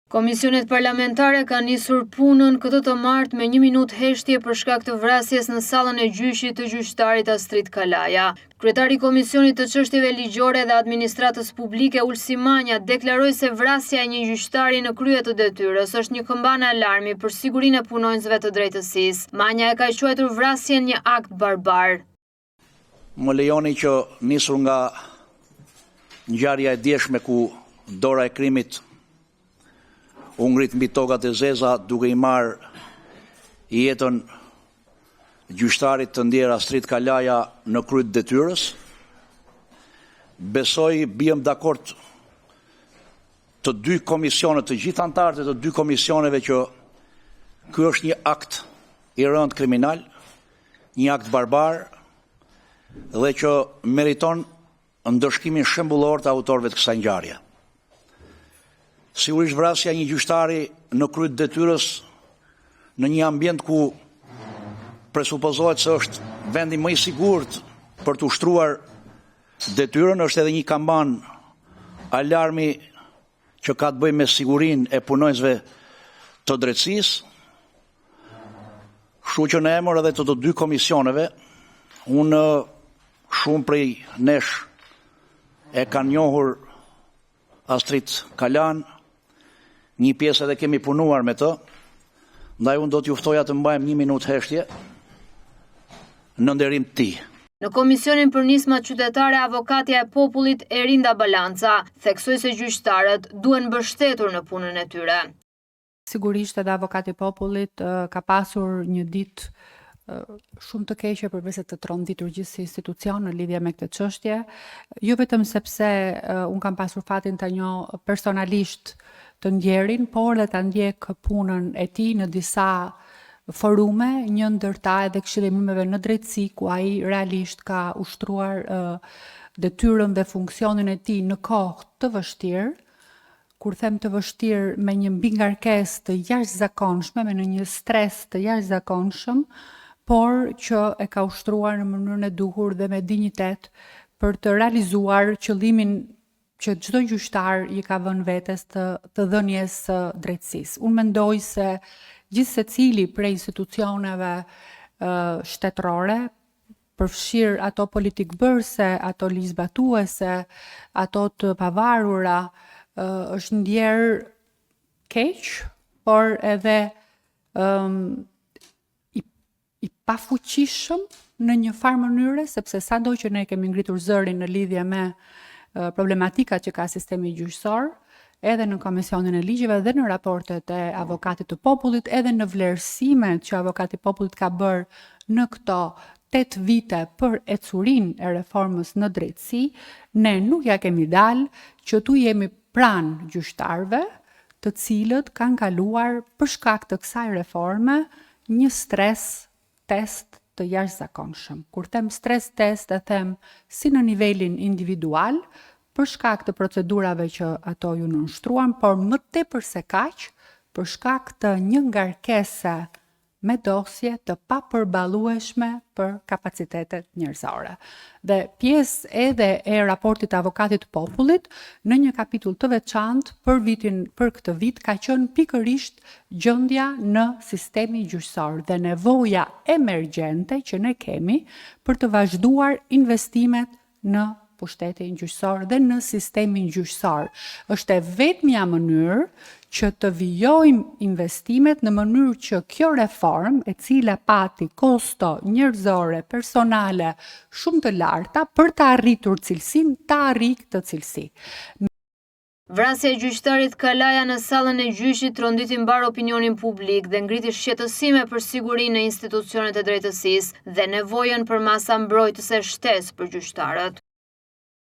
Komisionet parlamentare kanë nisur punën këtë të martë me një minutë heshtje për shkak të vrasjes në sallën e gjyqit të gjyqtarit Astrit Kalaja. Kryetari i Komisionit të Çështjeve Ligjore dhe Administratës Publike Ulsi Manja deklaroi se vrasja e një gjyqtari në krye të detyrës është një këmbanë alarmi për sigurinë e punonjësve të drejtësisë. Manja e ka quajtur vrasjen një akt barbar. Më lejoni që nisur nga ngjarja e djeshme ku dora e krimit u ngrit mbi togat e zeza duke i marrë jetën gjyqtarit të ndjerë Astrit Kalaja në krye të detyrës. Besoj biem dakord të dy komisionet, të gjithë anëtarët e të dy komisioneve që ky është një akt i rëndë kriminal, një akt barbar dhe që meriton ndëshkimin shembullor të autorëve të kësaj ngjarje. Sigurisht vrasja e një gjyqtari në krye të detyrës në një ambient ku presupozohet se është vendi më i sigurt për të ushtruar detyrën është edhe një kambanë alarmi që ka të bëjë me sigurinë e punonjësve të drejtësisë. Kështu që në emër edhe të të dy komisioneve, unë shumë prej nesh e kanë njohur Astrit Kalanë, një pjesë edhe kemi punuar me të, ndaj unë do t'ju ftoja të mbajmë një minutë heshtje në nderim të tij. Në Komisionin për Nismat Qytetare avokatja e popullit Erinda Ballanca theksoi se gjyqtarët duhen mbështetur në punën e tyre. Sigurisht edhe avokati i popullit ka pasur një ditë shumë të keqe përveçse të tronditur gjithë si institucion në lidhje me këtë çështje, jo vetëm sepse unë kam pasur fatin ta njoh personalisht të ndjerin, por dhe ta ndjek punën e tij në disa forume, një ndër ta edhe Këshilli i Emërimeve në Drejtësi, ku ai realisht ka ushtruar detyrën dhe funksionin e tij në kohë të vështirë, kur them të vështirë me një mbingarkesë të jashtëzakonshme, me në një stres të jashtëzakonshëm, por që e ka ushtruar në mënyrën e duhur dhe me dinjitet për të realizuar qëllimin që çdo gjyqtar i ka vënë vetes të, të dhënies së drejtësisë. Unë mendoj se gjithsecili prej institucioneve shtetërore, përfshirë ato politikëbërëse, ato ligjzbatuese, ato të pavarura, është ndjerë keq, por edhe um, i, i pafuqishëm në një farë mënyre, sepse sado që ne kemi ngritur zërin në lidhje me problematikat që ka sistemi gjyqësor, edhe në Komisionin e Ligjeve dhe në raportet e Avokatit të Popullit, edhe në vlerësimet që Avokati i Popullit ka bërë në këto 8 vite për ecurinë e reformës në drejtësi, ne nuk ia kemi dalë që t'u jemi pranë gjyqtarëve, të cilët kanë kaluar për shkak të kësaj reforme një stres test të jashtëzakonshëm. Kur them stres test e them si në nivelin individual, për shkak të procedurave që ato iu nënshtruan, por më tepër se kaq, për shkak të një ngarkese me dosje të papërballueshme për kapacitetet njerëzore. Dhe pjesë edhe e raportit të Avokatit të Popullit në një kapitull të veçantë për vitin për këtë vit ka qenë pikërisht gjendja në sistemin gjyqësor dhe nevoja emergjente që ne kemi për të vazhduar investimet në pushtetin gjyqësor dhe në sistemin gjyqësor. Është e vetmja mënyrë që të vijojmë investimet në mënyrë që kjo reformë, e cila pati kosto njerëzore, personale shumë të larta për të arritur cilësinë, ta arrijë këtë cilësi. Vrasja e gjyqtarit Kalaja në sallën e gjyqit tronditi mbarë opinionin publik dhe ngriti shqetësime për sigurinë në institucionet e drejtësisë dhe nevojën për masa mbrojtëse shtesë për gjyqtarët.